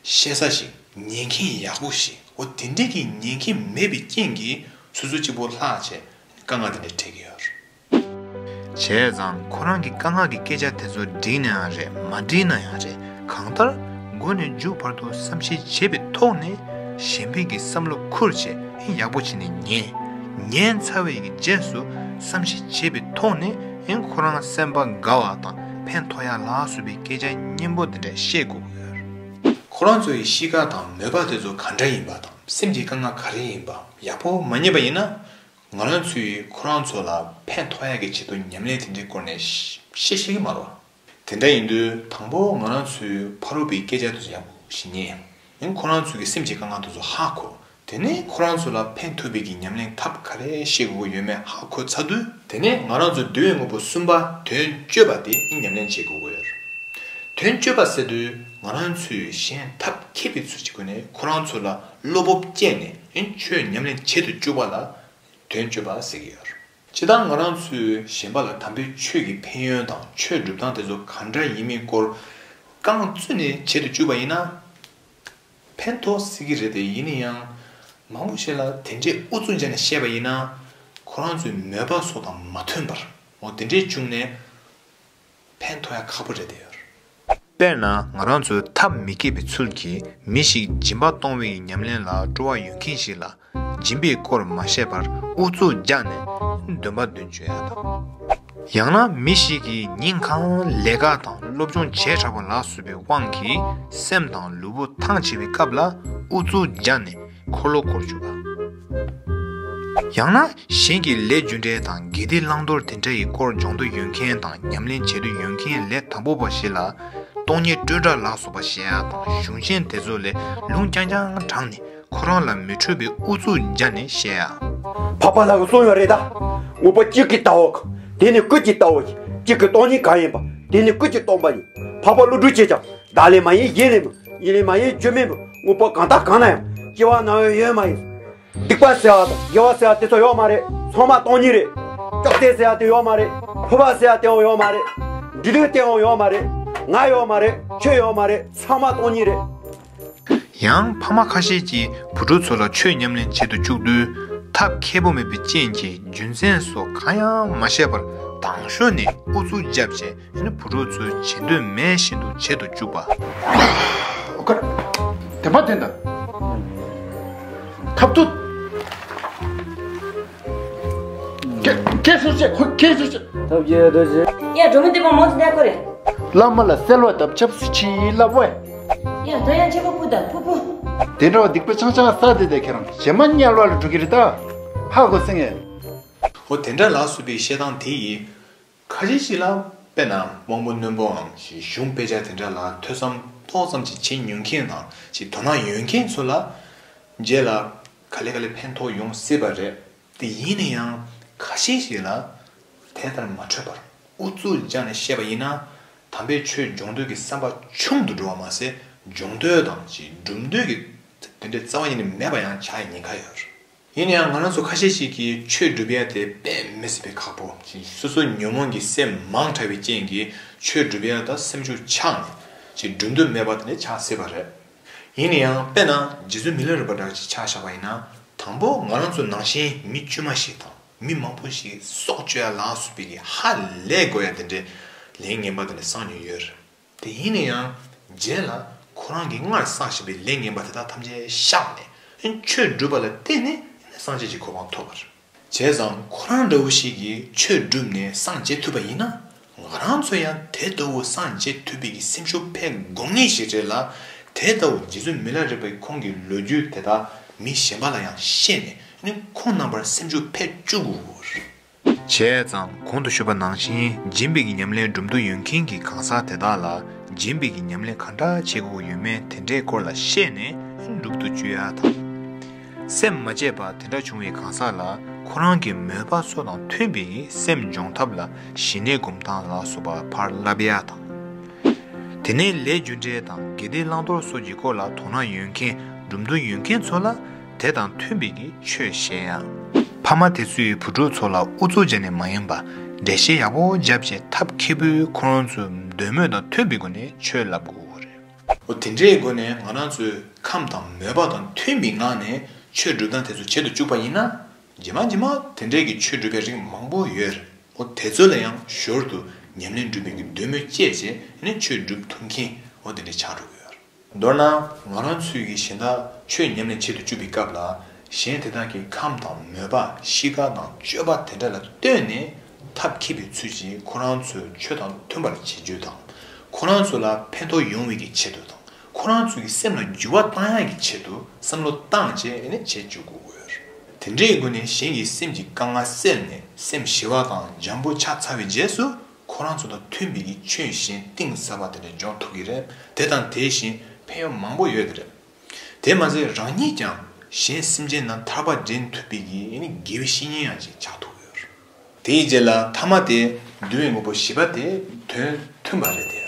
བཤད་ས་ཞིག་ཉན་མཁན་ཡག་པོ་ཞིག་འོ་དེ་འདྲས་ཀྱི་ཉན་མཁན་མེད་པའི་རྐྱེན་གྱིས་སོ་སོ་གཅིག་པོ་ལྷག་བྱས་དཀའ་ངལ་དེ་འདྲས་འཕྲད་ཀྱི་ཡོད་རེད། བྱས་ཙང་ཁོ་རང་གི་དཀའ་ངལ་གྱི་སྐད་ཆ་དེ་ཚོ་འགྲིག་ན་ཡང་རེད་མ་འགྲིག་ན་ཡང་རེད་གང་ལྟར་མགོ་ནས་མཇུག་བར་དུ་བསམ་ཤེས་བྱས་པའི་ཐོག་ནས་གཞན་ཕན་གྱི་བསམ་བློ་ཁུར་བྱས་ཡག་པོ་བྱས་ནས་ཉན། ཉན་ཚར་བའི་རྗེས་སུ་བསམ་ཤེས་བྱས་པའི་ཐོག་ནས་ཁོ་རང་སེམས་པ་དགའ་བ་དང་ཕན་ཐོགས་ཡ་ལ་སོགས་པའི་སྐད་ཆ་སྙན་པོ་འདི་འདྲ་བཤད་དགོས་ཀྱི་ཡོད་རེད། ཁོ་རང་ཚོ་ཡི་གཤིས་ཀ་དང་མོས་པ་དེ་ཚོ་ག་འདྲ་ཡིན་པ་དང་སེམས་ཀྱི་དཀའ་ངལ་ག་རེ་ཡིན་པ་ཡག་པོ་མ་རྙེད་པ་ཡིན་ན། ང་རང་ཚོས་ཁོ་རང་ཚོ་ལ་ཕན་ཐོགས་ཡག་གི་ཆེད་དུ་ཉམས་ལེན་དེ་འདྲའི་སྐོར་ནས་བཤད་ཤེས་ཀྱི་མ་རེད་བ། དེ་འདྲ་ཡིན་དུས་དང་པོ་ང་རང་ཚོས་ཕ་རོལ་པོའི་སྐད་ཆ་དེ་ཚོ་ཡག་པོ་ཞིག་ཉན། ཡང་ཁོ་རང་ཚོའི་གི་སེམས་ཀྱི་དཀའ་ངལ་དེ་ཚོ་ཧ་གོ། དེ་ནས་ཁོ་རང་ཚོ་ལ་ཕན་ཐོགས་པའི་གི་ཉམས་ལེན་ཐབས་ག་རེ་བཤད་དགོས་ཀྱི་ཡོད་མེད་ཧ་གོ་ཚར་དུས། དེ་ནས་ང་རང་ཚོ་འདུལ་བའི་དངོས་པོ་གསུམ་པ་དོན་སྤྱོད་པ་དེ་ཉམས་ལེན་བྱེད་དགོས་ཀྱི་ཡོད་རེད། དོན་སྤྱོད་པ་ཟེར་དུས་ང་རང་ཚོས་གཞན་ཐབས་མཁས་པའི་ཚུལ་གྱི་སྒོ་ནས་ཁོ་རང་ཚོ་ལ་བློ་སྤོབས་སྐྱེས་ནས་ཡང་ཆོས་ཉམས་ལེན་བྱེད་དུ་བཅུག་པ་ལ་དོན་སྤྱོད་པ་ཟེར་གྱི་ཡོད་རེད། སྤྱིར་བཏང་ང་རང་ཚོས་གཞན་པ་ལ་དམ་པའི་ཆོས་ཀྱི་ཕན་ཡོན་དང་ཆོས་སྒྲུབ་སྟངས་དེ་ཚོ་ག་འདྲ་ཡིན་མིན་སྐོར་རྐང་བཙུགས་ནས་བྱེད་དུ་བཅུག་པ་ཡིན་ན། ཕན་ཐོགས་སྲིད་ཀྱི་རེད་དེ་ཡིན་ན་ཡང་། མང་པོ་ཞིག་ལ་དེ་འདྲའི་ཨུ་ཚུགས་བྱས་ནས་བཤད་པ་ཡིན་ན། ཁོ་རང་ཚོའི་མོས་པ་སོགས་དང་མ་མཐུན་པར་འོ་དེ་འདྲའི་བྱུང་ནས་ཕན་ཐོགས་ཡ་ཁག་པོ་རེད་དེ་ཡོད། དཔེར་ན་ང་རང་ཚོས་ཐབས་མི་མཁས་པའི་ཚུལ་གྱིས་མི་ཞིག་སྦྱིན་པ་གཏོང་བའི་ཉམས་ལེན་ལ་སྤྲོ་བ་ཡོད་མཁན་ཞིག་ལ་སྦྱིན་པའི་སྐོར་མ་བཤད་པར་ཨུ་ཚུགས་རྒྱག་ནས་འདོན་པ་འདོན་བཅུག་ཡ་དང་། ཡང་ན་མི་ཞིག་གིས་ཉིན་གང་ལས་ཀ་དང་སློབ་སྦྱོང་བྱས་དྲགས་པ་ལ་སོགས་པའི་དབང་གིས་སེམས་དང་ལུས་པོ་ཐང་ཆད་པའི་སྐབས་ལ་ཨུ་ཚུགས་རྒྱག་ནས་འཁོར་ལོ་བསྐོར་བཅུག་པ། ཡང་ན་གཞན་གྱི་ལས་རྒྱུ་འབྲས་དང་དགེ་སྡིག་བླང་དོར་དེ་འདྲ་ཡི་སྐོར་སྦྱོང་འདོད་ཡོད་མཁན་དང་ཉམས་ལེན་བྱེད་འདོད་ཡོད་མཁན་ལས་དང་པོ་པ་ཞིག་ལ་སྟོང་ཉིད་སྤྲོས་བྲལ་ལ་སོགས་པ་བཤད་ཡ་དང་གཞུང་ཆེན་དེ་ཚོ་ལས་ལུང་རྐྱང་རྐྱང་དྲངས་ནས་ཁོ་རང་ལ་མི་འཕྲོད་པའི་ཨུ་ཚུགས་བརྒྱབ་ནས་བཤད་ཡ། འཕགས་པ་ལྷ་གིས་གསུངས་ཡོད་རེད་ད། དངོས་པོ་གཅིག་གིས་ལྟའོ། དེ་ནི་ཀུན་གྱིས་ལྟའོ། གཅིག་གི་སྟོང་ཉིད་གང་ཡིན་པ། དེ་ནི་ཀུན་གྱིས་སྟོང་པ་ཡིན། འཕགས་པ་ཀླུ་སྒྲུབ་ཀྱིས་ཀྱང་བདག་ལས་མ་ཡིན་གཞན་ལས་མིན། ཡིད་ལས་མ་ཡིན་རྒྱུ་མེད་མིན། དངོས་པོ་གང་དག་གང་ན་ཡང་། སྐྱེ་བ་ན་བའི་ཡོད་མ་ཡིན། སྡིག་པ་ཟེར་བ་དང་དགེ་བ་ཟེར་བ་དེ་ཚོ་ཡོད་མ་རེད། ཚང་མ་སྟོང་ཉིད་རེད། ཅོག་ཙེ་ཟེར་བ་དེ་ཡོད་མ་རེད། ཕུར་པ་ཟེར་བ་དེའང་ཡོད་མ་རེད། འབྲུ་རིགས་དེའང་ཡོད་མ་རེད། ང་ཡོད་མ་རེད། ཁྱོད་ཡོད་མ་རེད། ཚང་མ་སྟོང་ཉིད་རེད། ཡང་ཕ་མ་ཁ་ཤས་ཀྱིས་བུ་ཕྲུག་ཚོ་ལ་ཆོས་ཉམས་ལེན་བྱེད་དུ་བཅུག་དུས་ཐབས་མཁས་པོ་མེད་པའི་རྐྱེན་གྱིས་རྒྱུ་མཚན་སོགས་གང་ཡང་མ་ཤེས་པར་དང་ཤོས་ནས་ཨུ་ཚུགས་བརྒྱབ་བྱས་ཡང་ན་བུ་ཕྲུག་ཚོས་བྱེད་འདོད་མེད་བཞིན་དུ་བྱེད་དུ་བཅུག་པ། ཨོ་ཁ། དེ་མ་དེ་འདྲ། ཐབས་ཏུ། ཀེ་ཀེ་སུ་ཆེ་ཁོ་ཀེ་སུ་ཆེ། ཐབས་ཀྱི་རྡོ་རྗེ། ཡ་འགྲོ་མི་འདི་པ་མོ་དེ་འདྲ་ཁོ་རེད། བླ་མ་ལ་གསོལ་བ་བཏབ་ཆབ་སྲིད་ཆི་ལབ་བས། ཡ་ད་ཡང་ཆེ་པོ་ཕུ་ད་ཕུ་ཕུ། དེ་འདྲ་བ་སྡིག་པ་ཆང་ཆང་ས་དེ་དེ་ཁྱེད་རང་ཞེ་མ་དམྱལ་བ་ལ་འགྲོ་གི་རེད་ད། ཧ་གོ་སེང་ངེ། འོ་དེ་འདྲ་ལ་སོགས་པའི་བཤད་སྟངས་དེ་ཡིས། ཁ་ཤས་ཤིག་ལ་དཔེར་ན་དབང་པོ་རྣོན་པོའམ་གཞུང་དཔེ་ཆ་དེ་འདྲ་ལ་ཐོས་བསམ་ཏོག་ཙམ་ཅིག་བྱེད་མྱོང་མཁན་དང་ཅིག་དོ་སྣང་ཡོད་མཁན་ཚོ་ལ་རྗེས་ལ་ག་ལེ་ག་ལེ་ཕན་ཐོགས་ཡོང་སྲིད་པ་རེད། དེ་ཡིན་ན་ཡང་ཁ་ཤས་ཤིག་ལ་དེ་ལྟར་མ་འཕྲོད་པར་ཨུ་ཚུགས་རྒྱག་ནས་བཤད་པ་ཡིན་ན་དམ་པའི་ཆོས་སྦྱོང་འདོད་ཀྱི་བསམ་པ་ཆུང་དུ་འགྲོ་བ་མ་ཟད་སྦྱོང་འདོད་དང་ཅིག་སྒྲུབ་འདོད་ཀྱི་དེ་འདྲའི་རྩ་བ་ཉིད་ནས་མེད་པ་ཡང་ཆགས་ཡ་ཉེན་ཁ་ཡོད་རེད། ཡིན་ན་ཡང་ང་རང་ཚོ་ཁ་ཤས་ཤིག་གིས་ཆོས་སྒྲུབ་ཡ་དེ་དཔེ་མི་སྲིད་པའི་ཁག་པོ་ཅིག་སོ་སོ་ཉོན་མོངས་ཀྱི་སེམས་མང་དྲགས་པའི་རྐྱེན་གྱིས་ཆོས་སྒྲུབ་ཡ་ད་སེམས་ཤུགས་ཆག་ནས་ཅིག་སྒྲུབ་འདོད་མེད་པ་དེ་འདྲ་ཆགས་སྲིད་པ་རེད། ཡིན་ན་ཡང་དཔེར་ན་རྗེ་བཙུན་མི་ལ་རས་པ་འདྲ་ཅིག་ཆ་བཞག་པ་ཡིན་ན། དང་པོ་ང་རང་ཚོ་ནང་བཞིན་མི་དཀྱུས་མ་ཞིག་དང་མི་མང་པོ་ཞིག་སྲོག་གཅོད་ཡ་ལངས་སྲིད་པའི་གི་ཧ་ལས་དགོས་ཡ་དེ་འདྲའི་ལས་ངན་པ་དེ་འདྲ་བསགས་མྱོང་ཡོད་རེད། དེ་ཡིན་ན་ཡང་རྗེས་ལ་ཁོ་རང་གིས་སྔར་བསགས་བཞིན་པའི་ལས་ངན་པ་དེ་དག་ཐམས་ཅད་བཤགས་ནས་ཆོས་སྒྲུབ་པ་ལ་བརྟེན་ནས་སངས་རྒྱས་ཀྱི་གོ་འཕང་ཐོབ་པ་རེད། བྱས་ཙང་ཁོ་རང་འདྲ་བོ་ཞིག་གིས་ཆོས་བསྒྲུབས་ནས་སངས་རྒྱས་ཐུབ་པ་ཡིན་ན། ང་རང་ཚོ་ཡང་དེ་ལྟ་བུ་སངས་རྒྱས་ཐུབ་པའི་གི་སེམས་ཤུགས་འཕེལ་དགོས་ངེས་ཤིག་རེད་ལ། དེ་ལྟ་བུ་རྗེ་བཙུན་མི་ལ་རས་པས་ཁོང་གི་ལོ་རྒྱུས་དེ་དག་མི་གཞན་པ་ལ་ཡང་བཤད་ནས་ནི་ཁོང་རྣམ་པར་སེམས་ཤུགས་འཕེལ་བཅུག་དགོས་རེད། བྱས་ཙང་གོང་དུ་ཞུས་པ་ནང་བཞིན་སྦྱིན་པའི་གི་ཉམས་ལེན་སྒྲུབ་འདོད་ཡོད་མཁན་གྱི་གང་ཟག་དེ་དག་ལ་སྦྱིན་པའི་གི་ཉམས་ལེན་ག་འདྲ་བྱེད་དགོས་ཡོད་མེད་དེ་འདྲའི་སྐོར་ལ་བཤད་ནས་སྒྲུབ་ཏུ་བཅུག་ཡ་དང་། སེམས་མ་བརྗེད་པ་དེ་འདྲ་བྱུང་བའི་གང་ཟག་ལ་ཁོ་རང་གི་མོས་པ་ཚོ་དང་མཐུན་པའི་སེམས་སྦྱོང་ཐབས་ལ་ཞི་གནས་སྒོམ་སྟངས་ལ་སོགས་པ་ཕར་བསླབ་ཡ་དང་། དེ་ནས་ལས་རྒྱུ་འབྲས་དང་དགེ་སྡིག་བླང་དོར་སོགས་ཀྱི་སྐོར་ལ་དོ་སྣང་ཡོད་མཁན་སྒྲུབ་འདོད་ཡོད་མཁན་ཚོ་ལ་དེ་དང་མཐུན་པའི་གི་ཆོས་བཤད་ཡ། ཕ་མ་དེ་ཚོས་བུ་ཕྲུག་ཚོ་ལ་ཨུ་ཚུགས་བརྒྱབ་ནས་མ་ཡིན་པ་འགྲེལ་བཤད་ཡག་པོ་བརྒྱབ་བྱས་ཐབས་མཁས་པོས་ཁོ་རང་ཚོའི་འདོད་མོས་དང་མཐུན་པའི་སྒོ་ནས་ཆོས་བསླབ་དགོས་རེད། འོ་དེ་འདྲའི་སྒོ་ནས་ང་རང་ཚོའི་ཁམས་དང་མོས་པ་དང་མཐུན་པའི་ངང་ནས་ཆོས་སྒྲུབ་སྟངས་དེ་ཚོ་བྱེད་དུ་བཅུག་པ་ཡིན་ན། རྗེས་མ་རྗེས་མ་དེ་འདྲའི་གི་ཆོས་སྒྲུབ་པའི་རིགས་མང་པོ་ཡོད་རེད། འོ་དེ་ཚོ་ལ་ཡང་ཞོར་དུ་ཉམས་ལེན་སྒྲུབ་པའི་གི་འདོད་མོས་སྐྱེས་བྱས་ནས་ཆོས་སྒྲུབ་ཐུབ་མཁན་འོ་དེ་འདྲ་ཆགས་འགྲོ་གི་ཡོད་རེད། མདོར་ན་ང་རང་ཚོའི་གི་གཞན་དག་ཆོས་ཉམས་ལེན་བྱེད་དུ་བཅུག་པའི་སྐབས་ལ་གཞན་དེ་དག་གི་ཁམས་དང་མོས་པ་གཤིས་ཀ་དང་སྤྱོད་པ་དེ་འདྲ་ལ་ལྟོས་ནས་ཐབས་མཁས་པའི་ཚུལ་གྱིས་ཁོ་རང་ཚོའི་ཆོས་དང་མཐུན་པར་བྱེད་རྒྱུ་དང་། ཁོ་རང་ཚོ་ལ་ཕན་ཐོགས་ཡོང་བའི་གི་ཆེད་དུ་དང་། ཁོ་རང་ཚོའི་སེམས་ལ་འགྱུར་བ་བཏང་ཡག་གི་ཆེད་དུ་བསམ་བློ་བཏང་བྱས་ཨེ་ནས་བྱེད་བཅུག་དགོས་ཡོད་རེད། དེ་འདྲའི་སྒོ་ནས་གཞན་གྱི་སེམས་ཀྱི་དཀའ་ངལ་སེལ་ནས་སེམས་ཞི་བ་དང་འཇམ་པོ་ཆགས་ཚར་བའི་རྗེས་སུ་ཁོ་རང་ཚོ་དང་མཐུན་པའི་གི་ཆོས་གཞན་གཏིང་ཟབ་པ་དེ་འདྲ་འཇོག་ཐུབ་ཀྱི་རེད། དེ་དང་དེ་བཞིན་ཕན་ཡོན་མང་པོ་ཡོད་ཀྱི་རེད། དེ་མ་ཟད་རང་ཉིད་ཀྱང་གཞན་སེམས་ཅན་དང་ཐར་པ་འདྲེན་ཐུབ་པའི་གི་ཨེ་ནི་དགེ་བའི་བཤེས་གཉེན་ཡང་ཅིག་ཆགས་ཐུབ་ཀྱི་ཡོད་རེད། དེའི་རྗེས་ལ་ཐ་མ་དེ་འདུལ་བའི་དངོས་པོ་བཞི་པ་དེ་དོན་མཐུན་པ་རེད་དེ།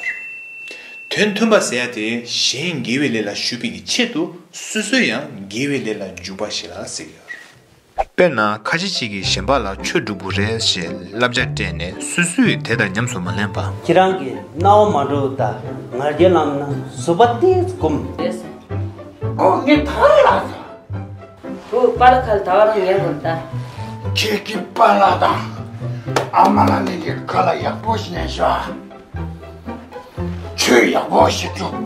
དོན་མཐུན་པ་ཟེར་ཡ་དེ་གཞན་དགེ་བའི་ལས་ལ་ཞུགས་པའི་ཆེད་དུ་སོ་སོ་ཡང་དགེ་བའི་ལས་ལ་འཇུག་པ་ཞིག་ལ་ཟེར་གྱི་ཡོད་རེད། དཔེར་ན་ཁ་ཤས་ཤིག་གིས་གཞན་པ་ལ་ཆོས་སྒྲུབ་དགོས་རེད་ཞེས་བསླབ་བྱ་སྤྲད་ནས་སོ་སོས་དེ་དང་ཉམས་སུ་མ་ལེན་པ། ཁྱེད་རང་གིས་རྣ་བ་མ་འགྲོ་ད་ང་རྒྱལ་ལངས་ན་བཟོད་པ་ཏིས་སྒོམ། ཨོ་ངས་ད་ལ་ད། བུ་པཱ་ལགས་ཁ་ལ་ད་བ་རང་ཉན་དགོས་ད། ཁྱེད་ཀྱི་པཱ་ལགས་དང་ཨ་མ་ལགས་གཉིས་ཀྱི་ཁ་ལ་ཡག་པོ་ཞིག་ཉན་ཤོག་ཆོས་ཡག་པོ་ཞིག་སྒྲུབ།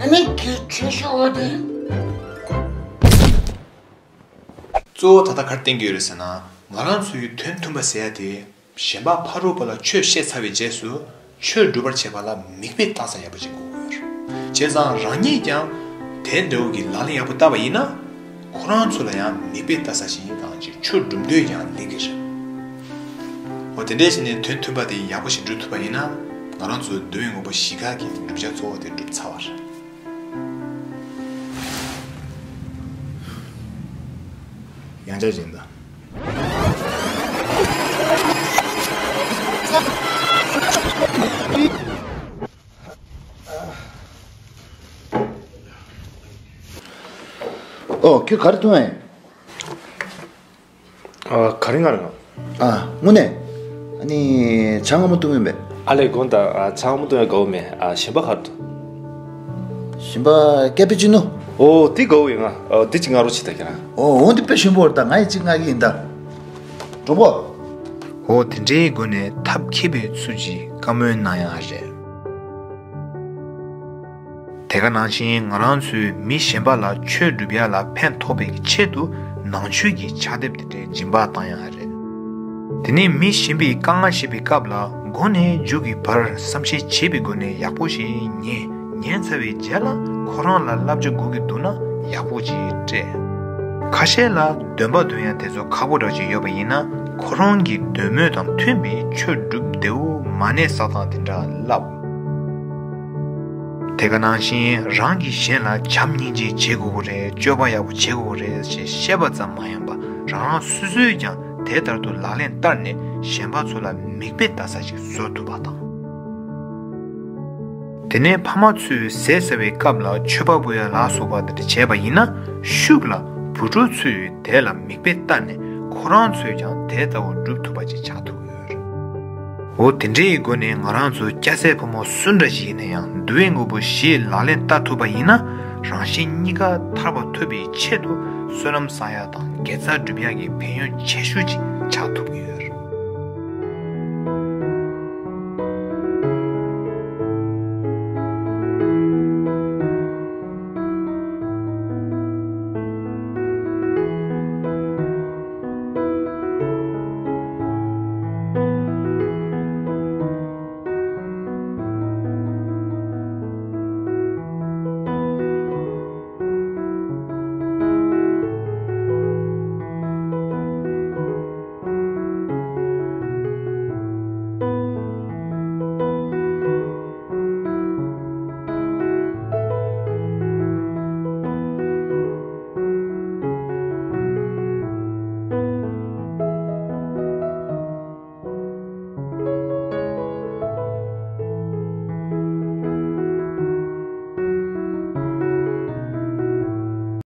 ཨ་ནི་གལ་ཆེ་ཤོས་དེ། གཙོ་བོ་ད་ལྟ་ག་རེ་བསྟན་གྱི་ཡོད་རེད་ཟེར་ན། ང་རང་ཚོའི་དོན་མཐུན་པ་ཟེར་ཡ་དེ། གཞན་པ་ཕ་རོལ་པོ་ལ་ཆོས་བཤད་ཚར་བའི་རྗེས་སུ་ཆོས་སྒྲུབ་པར་བྱེད་པ་ལ་མིག་དཔེ་ལྟ་ས་ཡག་པོ་ཅིག་དགོས་ཀྱི་ཡོད་རེད། བྱས་ཙང་རང་ཉིད་ཀྱང་དེ་འདྲ་བོ་གི་ལག་ལེན་ཡག་པོ་བསྟར་བ་ཡིན་ན། ཁོ་རང་ཚོ་ལ་ཡང་མིག་དཔེ་ལྟ་ས་ཞིག་ཡིན་དང་ཅིག་ཆོས་སྒྲུབ་འདོད་ཀྱང་སླེབས་ཀྱི་རེད། འོ་དེ་འདྲའི་བྱས་ནས་དོན་མཐུན་པ་དེ་ཡག་པོ་ཞིག་སྒྲུབ་ཐུབ་པ་ཡིན་ན། ང་རང་ཚོ་འདུལ་བའི་དངོས་པོ་བཞི་ཀ་གི་བསྒྲུབ་བྱ་གཙོ་བོ་དེ་འགྲུབ་ཚར་བ་རེད། ཡང་བསྐྱར་སྦྱིན་བདག་ཨོ་ཁྱོད་ག་རེ་འཐུང་ཨེ། ཨ། ག་རེ་ང་རང་། ཨ། དངོས་གནས། ཨ་ནི་ཇ་མངར་མོ་བཏུང་ཡོད་མེད། ཨ་ལས་དགོངས་དག་ཨ། ཇ་མངར་མོ་བཏུང་ཡ་དགའ་བོ་མེད། ཨ། གཞན་པ་ག་རེ་འཐུང་། གཞན་པ་ཀ་པི་ཅི་ནོ། ཨོ་དེ་དགའ་བོ་ཡོད་ང་། ཨོ་དེ་ཅིག་མངར་པོ་བྱེད་ད་ཁྱེད་རང་། ཨོ་འོ་འདི་དཔེ་ཞིམ་པོ་རེད་ད། ང་ཡི་ཅིག་མངག་གི་ཡིན་ད། གྲོགས་པོ། ཨོ་དེ་འདྲའི་སྒོ་ནས་ཐབས་མཁས་པའི་ཚུལ་གྱིས་བཀའ་མོལ་གནང་ཡ་རེད། དེ་ག་ནང་བཞིན་ང་རང་ཚོས་མི་གཞན་པ་ལ་ཆོས་སྒྲུབ་ཡ་ལ་ཕན་ཐོགས་པའི་ཆེད་དུ་ནང་ཆོས་ཀྱི་ཕྱག་དེབ་དེ་འདྲའི་སྦྱིན་པ་བཏང་ཡ་རེད། དེ་ནས་མི་གཞན་པའི་དཀའ་ངལ་ཤེས་པའི་སྐབས་ལ་མགོ་ནས་མཇུག་གི་བར་བསམ་ཤེས་བྱེད་པའི་སྒོ་ནས་ཡག་པོ་ཞིག་ཉན། ཉན་ཚར་བའི་རྗེས་ལ་ཁོ་རང་ལ་བསླབ་བྱ་དགོས་ཀྱི་འདུག་ན་ཡག་པོ་ཅིག་སྤྲད། ཁ་ཤས་ལ་འདོན་པ་འདོན་ཡ་དེ་ཚོ་ཁག་པོ་འདྲ་ཅིག་ཡོད་པ་ཡིན་ན་ཁོ་རང་གི་འདོད་མོས་དང་མཐུན་པའི་ཆོས་སྒྲུབ་བདེ་བོ་མ་གནས་བསགས་སྟངས་དེ་འདྲ་བསླབ། དེ་ག་ནང་བཞིན་རང་གིས་གཞན་ལ་བྱམས་སྙིང་རྗེ་བྱེད་དགོས་ཀྱི་རེད། སྤྱོད་པ་ཡག་པོ་བྱེད་དགོས་ཀྱི་རེད་ཅེས་བཤད་པ་ཙམ་མ་ཡིན་པར་རང་རང་སོ་སོས་ཀྱང་དེ་ལྟར་དུ་ལག་ལེན་བསྟར་ནས་གཞན་པ་ཚོ་ལ་མིག་དཔེ་ལྟ་ས་ཞིག་བཟོ་ཐུབ་པ་དང་། དེ་ནས་ཕ་མ་ཚོས་ཟས་ཟ་བའི་སྐབས་ལ་མཆོད་པ་འབུལ་ཡ་ལ་སོགས་པ་དེ་འདྲ་བྱས་པ་ཡིན་ན་ཤུགས་ལ་ དུད་འགྲོ་ཚོས་དེ་ལ་མིག་དཔེ་ལྟ་ནས་ཁོ་རང་ཚོས་ཀྱང་དེ་ལྟ་བུ་སྒྲུབ་ཐུབ་པ་ཅིག་ཆགས་ཐུབ་ཀྱི་ཡོད་རེད། འོ་དེ་འདྲའི་སྒོ་ནས་ང་རང་ཚོ་སྐྱ་སེར་ཕོ་མོ་སུ་འདྲ་ཞིག་ཡིན་ན་ཡང་འདུལ་བའི་དངོས་པོ་བཞི་ལག་ལེན་བསྟར་ཐུབ་པ་ཡིན་ན་རང་གཞན་གཉིས་ཀ་ཐར་པ་ཐོབ་པའི་ཆེད་དུ་བསོད་ནམས་བསགས་ཡག་དང་དགེ་རྩ་སྒྲུབ་ཡག་གི་ཕན་ཡོན་ཆེ་ཤོས་ཅིག་ཆགས་ཐུབ་ཀྱི་ཡོད།